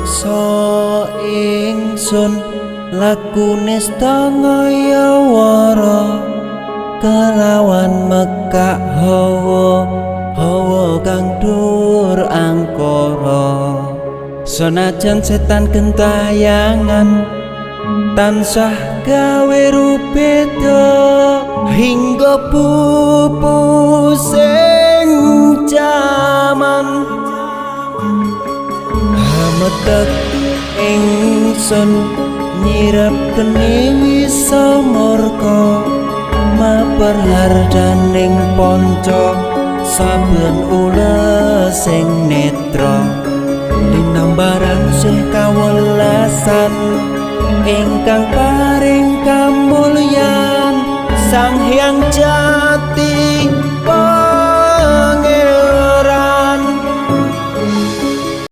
Meksa ingsun lakune setengah wara kelawan mekak hawa hawa kang dur angkara. Senajan setan gentayangan tansah gawe rubeda hingga pupus sing jaman. Hametek ingsun nyirep geni wisa murka maper hardaning ponco saben ules sing netra linambaran sih kawelasan ingkang paring kamulyan Sang Hyang Jati.